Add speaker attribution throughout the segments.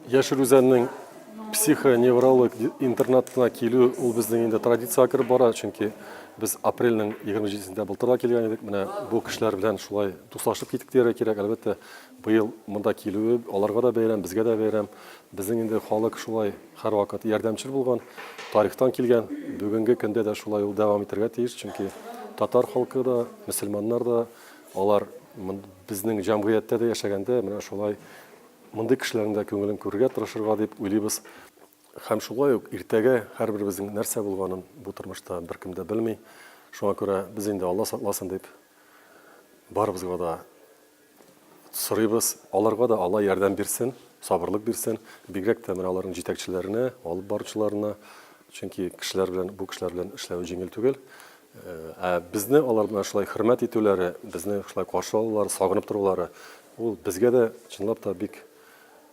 Speaker 1: Яшел Үзәннең психоневролог интернатына килү ул безнең инде традициягә кереп бара, чөнки без апрельнең 27-сендә былтыр да килгән идек. Менә бу кешеләр белән шулай дуслашып киттек дияргә кирәк. Әлбәттә, быел монда килүе аларга да бәйрәм, безгә дә бәйрәм. Безнең инде халык шулай һәрвакыт ярдәмчел булган, тарихтан килгән. Бүгенге көндә дә шулай ул дәвам итәргә тиеш, чөнки татар халкы да, мөселманнар да, алар безнең җәмгыятьтә дә яшәгәндә менә шулай мондый кешеләрнең дә күңелен күрергә тырышырга дип уйлыйбыз. Һәм шулай ук иртәгә һәрберебезнең нәрсә булганын бу тормышта беркем дә белми. Шуңа күрә без инде Алла сакласын дип барыбызга да сорыйбыз. Аларга да Алла ярдәм бирсен, сабырлык бирсен. Бигрәк тә менә аларның җитәкчеләренә, алып баручыларына. Чөнки кешеләр белән, бу кешеләр белән эшләү җиңел түгел. Ә безне алар менә шулай хөрмәт итүләре, безне шулай каршы алулары, сагынып торулары, ул безгә дә чынлап та бик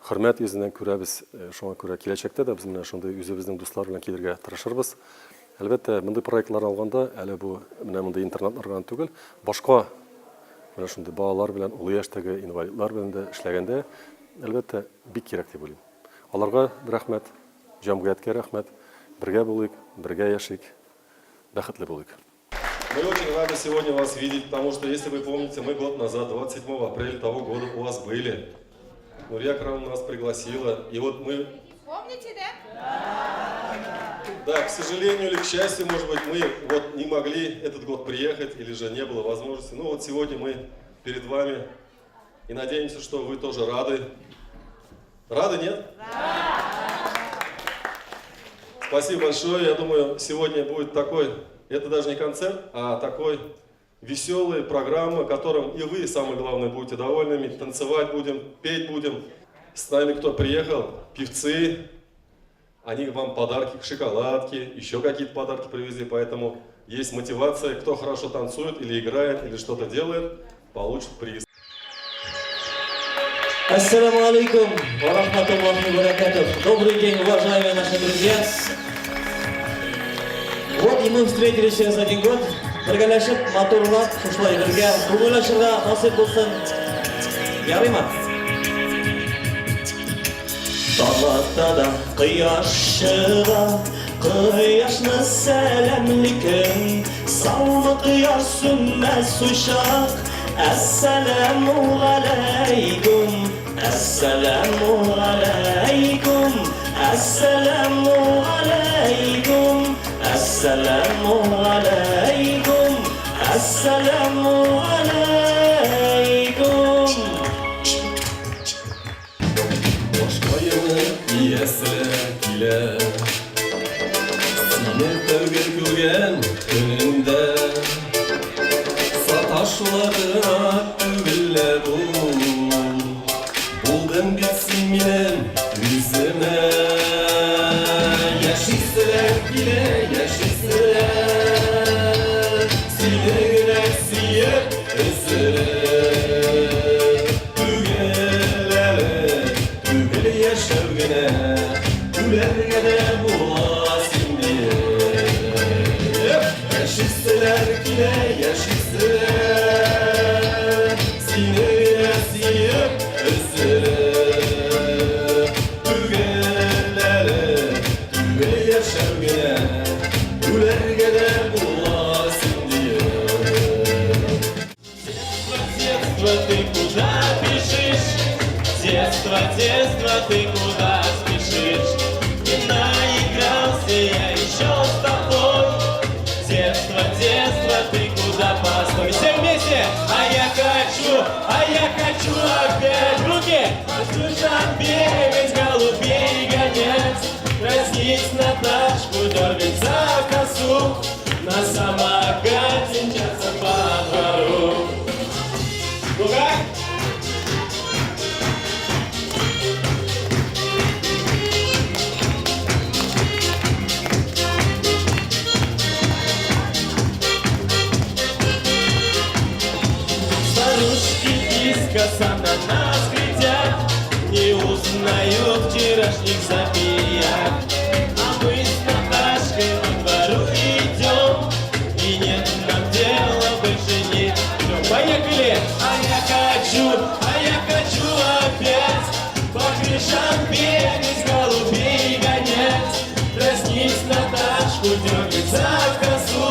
Speaker 1: хөрмәт йөзеннән күрәбез. Шуңа күрә киләчәктә дә без менә шундый үзебезнең дуслар белән килергә тырышырбыз. Әлбәттә, мондый проектларны алганда, әле бу менә мондый интернатлар гына түгел, башка менә шундый балалар белән, олы яшьтәге инвалидлар белән дә эшләгәндә, әлбәттә, бик кирәк дип уйлыйм. Аларга рәхмәт, җәмгыятькә рәхмәт. Бергә булыйк, бергә яшик, бәхетле булыйк.
Speaker 2: Мы очень рады сегодня вас видеть, потому что, если вы помните, мы год назад, 27 апреля того года у вас были. Нурия Крамовна нас пригласила, и вот мы...
Speaker 3: Помните, да?
Speaker 2: Да, к сожалению или к счастью, может быть, мы вот не могли этот год приехать, или же не было возможности. Но вот сегодня мы перед вами, и надеемся, что вы тоже рады. Рады, нет?
Speaker 3: Да!
Speaker 2: Спасибо большое. Я думаю, сегодня будет такой, это даже не концерт, а такой веселая программа, которым и вы, самое главное, будете довольными. Танцевать будем, петь будем. С нами кто приехал? Певцы. Они вам подарки, шоколадки, еще какие-то подарки привезли. Поэтому есть мотивация, кто хорошо танцует или играет, или что-то делает, получит приз.
Speaker 4: Ассаламу алейкум ва рахматуллахи ва баракатух. Добрый день, уважаемые наши друзья. Вот и мы встретились через один год. Бергәләшеп, матурлап, шушылай бергә күңел ачырга насыйп булсын. Ярыймы? Таң да кояш чыга, кояшны сәламликем. Саумы кояш сүнмәс учак, Әссәләмү галәйкүм, әссәләмү галәйкүм, әссәләмү галәйкүм, әссәләмү галәйкүм, әссәләмү галәйкүм.
Speaker 2: Башка елны иясе килә. Сине тәүге күргән көнемдә. Саташула гына түгел лә бу. Булдың бит син минем үземә. Яшиселәр килә, яшиселәр. Сине генә сөеп, өзелеп. Түгел әле, түгел яшәү генә, Үләргә дә була син диеп. Яшиселәр килә, яшиселәр, Сине генә сөеп, өзелеп. Түгел әле, түгел яшәү генә, Үләргә дә була син диеп.
Speaker 4: Детство, детство, ты куда бежишь? Детство, детство, ты куда спешишь? Не наигрался я еще с тобой. Детство, детство, ты куда постой? Все вместе! А я хочу опять руки! По бегать, голубей гонять, дразнить Наташку, дергать за косу, на самокате мчаться по двору. Ну как? Старушки искоса на нас глядят, не узнают вчерашних забияк. А мы с Наташкой по двору идем, и нет нам дела больше ни в чем. Поехали! А я хочу опять по крышам. крышам бегать, голубей гонять, дразнить Наташку, дергать за косу,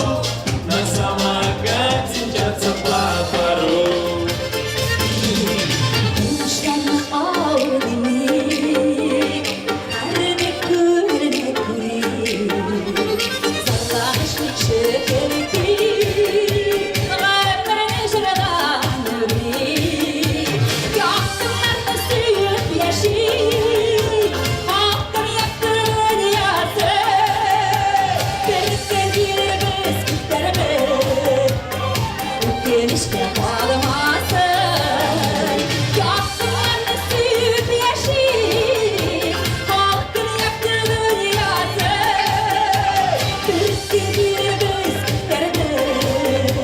Speaker 4: на самокате мчаться по двору.
Speaker 5: Тынычланып авыр димик, һәрбер күренә күрик. Зарланыш ничек элек, гомерне җырдан үрик. Якыннарны сөеп яшик, халкым якты дөньясы. Беркем килербез, китәрбез, үкенечкә калмасын. Якыннарны сөеп яшик, халкым якты дөньясы. Беркем килербез, китәрбез,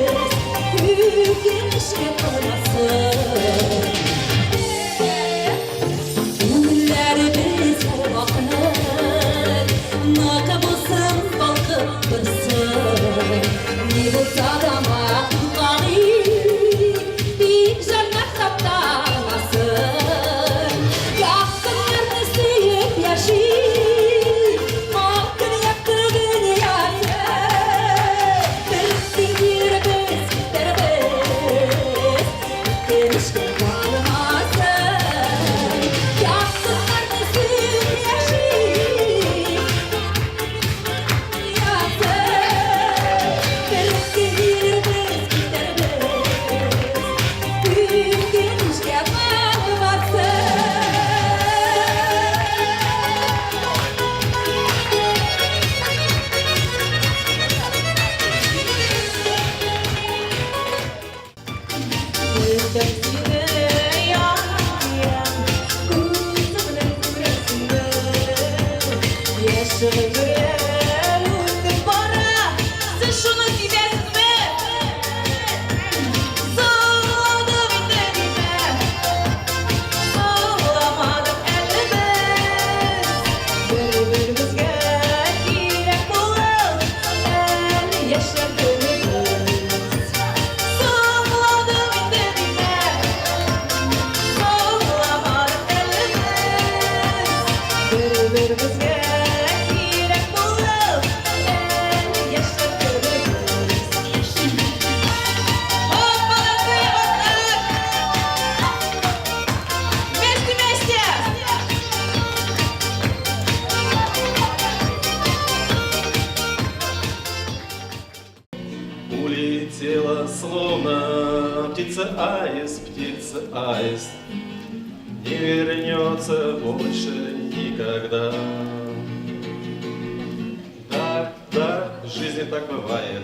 Speaker 5: үкенечкә калмасын. Күңелләребез һәрвакыт нык булсын, балкып торсын. Ни булса да матур калыйк, тик җаннар тапталмасын. Якыннарны сөеп яшик, халкын якты дөньясы. Беркем килербез, китәрбез, үкенечкә калмасын. Якыннарны сөеп яшик, дөньясы. Беркем килербез, китәрбез, үкенечкә калмасын. Көтәм сине, яныем, күземнең күрәсеңме? Яшь гомерем үтеп бара, сез шуны сизәсезме? Соңладым инде димә, соңламадык әле без. Бер-беребезгә кирәк булып, әле яшәр көнебез. Соңладым инде димә, соңламадык әле без. Бер-беребезгә кирәк булып, әле яшәр көнебез. Вот, молодцы, вот так! Вместе, вместе!
Speaker 2: Улетела, словно птица аист, не вернется больше никогда. Да, в жизни так бывает,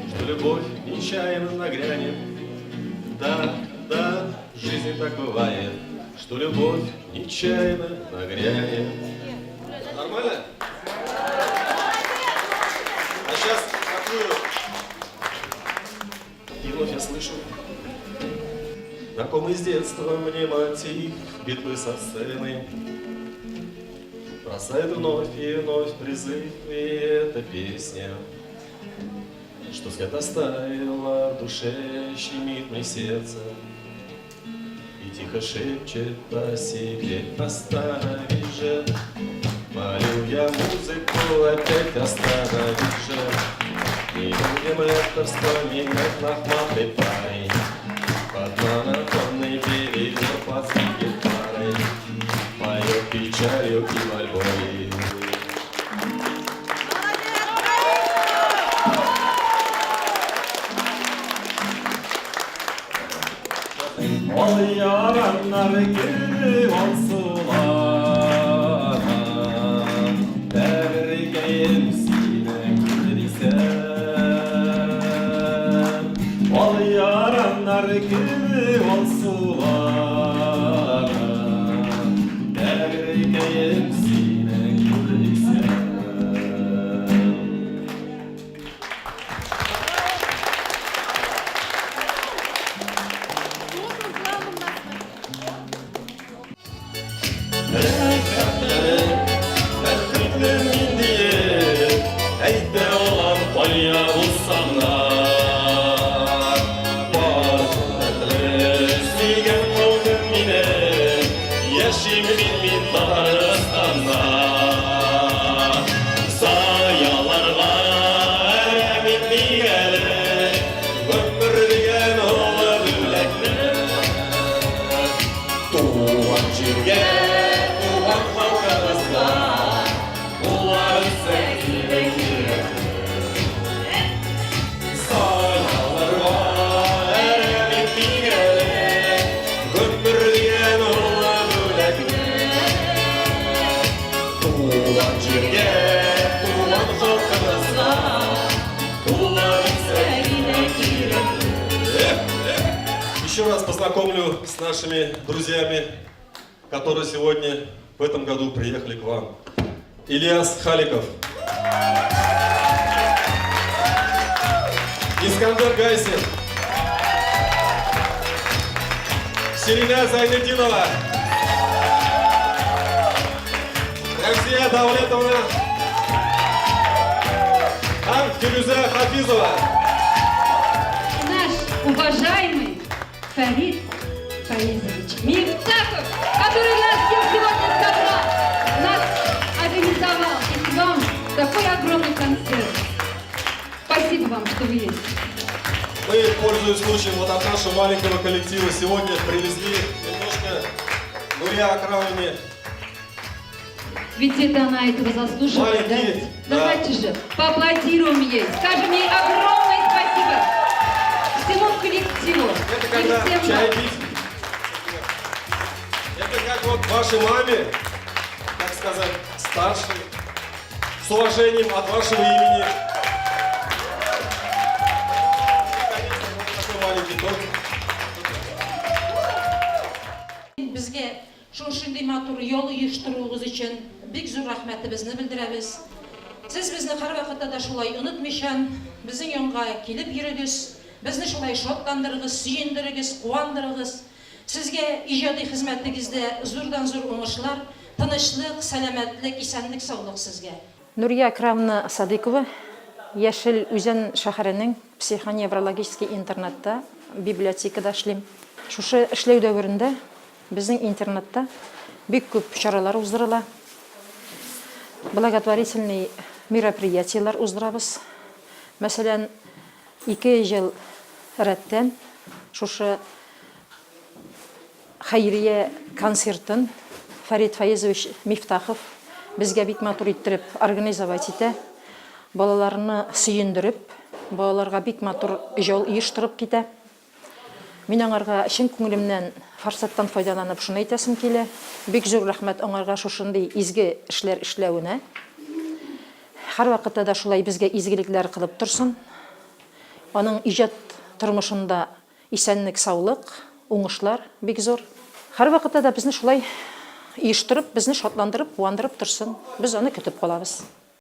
Speaker 2: что любовь нечаянно нагрянет. Да, в жизни так бывает, что любовь нечаянно нагрянет. Нормально? А сейчас такую. И вновь я слышу знакомый с детства мне мотив битвы со сцены. Бросает вновь и вновь призыв, и эта песня, что след оставила в душе, щемит мне сердце и тихо шепчет о себе: останови же, молю я музыку опять, останови же. Не будем это вспоминать лохматой парой, под монотонный перебор под гитарой, поет печалью и мольбой. Ал яраннар кебек алсулана, Тәбрикәем сине күрсәм. Ал яраннар кебек алсулана, Тәбрикәем сине күрсәм. Рәхәтләнеп, бәхетле мин диеп, әйтә алам кая булсам да. Бар хөрмәтле, сөйгән халкым минем, яшим мин.
Speaker 4: Татарстанга. Саяларга әрәм итмик әле Гомер дигән олы бүләкне. Туган җиргә, туган халкыбызга Куллар үтсәк иде кирәкне. Саяларга әрәм итмик әле Гомер дигән олы бүләкне. Туган җиргә, туган халкыбызга Куллар үтсәк иде кирәкне.
Speaker 2: Еще раз познакомлю с нашими друзьями, которые сегодня в этом году приехали к вам. Ильяс Халиков. Искандер Гайсин. Сирина Зайнетдинова. Рәмзия Давлетовна. Һәм Фирүзә Хафизова.
Speaker 6: Наш уважаемый Фарид Фаизович Мифтахов, который нас всех сегодня собрал, нас организовал и к вам такой огромный концерт. Спасибо вам, что вы есть.
Speaker 2: Мы, пользуясь случаем, вот от нашего маленького коллектива сегодня привезли немножко Нурия Акрамовне.
Speaker 6: Ведь это она этого заслуживает, да?
Speaker 2: Маленький, да.
Speaker 6: Давайте же поаплодируем ей, скажем ей огромное спасибо всему коллективу
Speaker 2: Это
Speaker 6: и
Speaker 2: когда
Speaker 6: всем
Speaker 2: чай
Speaker 6: нам.
Speaker 2: пить. Это как вот вашей маме, так сказать, старшей, с уважением от вашего имени. И, конечно, вот такой маленький торт.
Speaker 7: Безгә шушындый матур ял оештыруыгыз өчен бик зур рәхмәтебезне белдерәбез. Сез безне һәрвакытта да шулай онытмыйча, безнең янга килеп йөрегез, безне шулай шатландырыгыз, сөендерегез, куандырыгыз. Сезгә иҗади хезмәтегездә зурдан зур уңышлар, тынычлык, сәламәтлек, исәнлек, саулык сезгә.
Speaker 8: Нурия Акрамовна Садыкова, Яшел Үзән шәһәренең психоневрологический интернатта библиотекада эшлим. Шушы эшләү дәверендә безнең интернатта бик күп чаралар уздырыла. Благотворительный мероприятиеләр уздырабыз. Мәсәлән, 2 ел рәттән шушы хәйрия концертын Фәрит Фаизович Мифтахов безгә бик матур иттереп организовать итә. Балаларны сөендереп, балаларга бик матур ял оештырып китә. Мин аңарга чын күңелемнән форсаттан файдаланып шуны әйтәсем килә. Бик зур рәхмәт аңарга шушындый изге эшләр эшләвенә. Һәрвакытта да шулай безгә изгелекләр кылып торсын. Аның иҗат тормышында исәнлек, саулык, уңышлар бик зур. Һәрвакытта да безне шулай оештырып, безне шатландырып, куандырып торсын. Без аны көтеп калабыз.